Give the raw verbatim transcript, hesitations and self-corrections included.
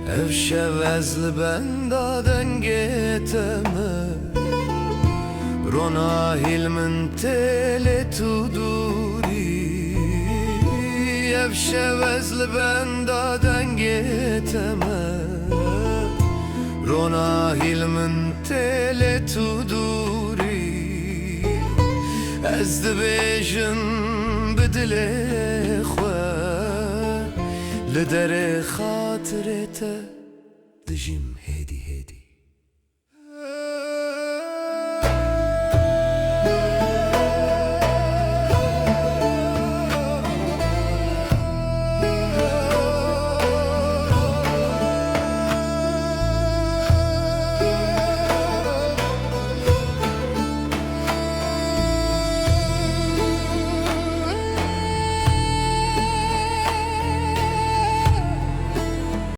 Ev şev ez li benda dengê te me, rona hîl min tê lê tu dûrî. Ev şev ez li benda dengê te me, rona hîl min tê lê tu dûrî. Ez dibêjim bi dilê xwe, li derê xatirê te dijîm hêdî hêdî.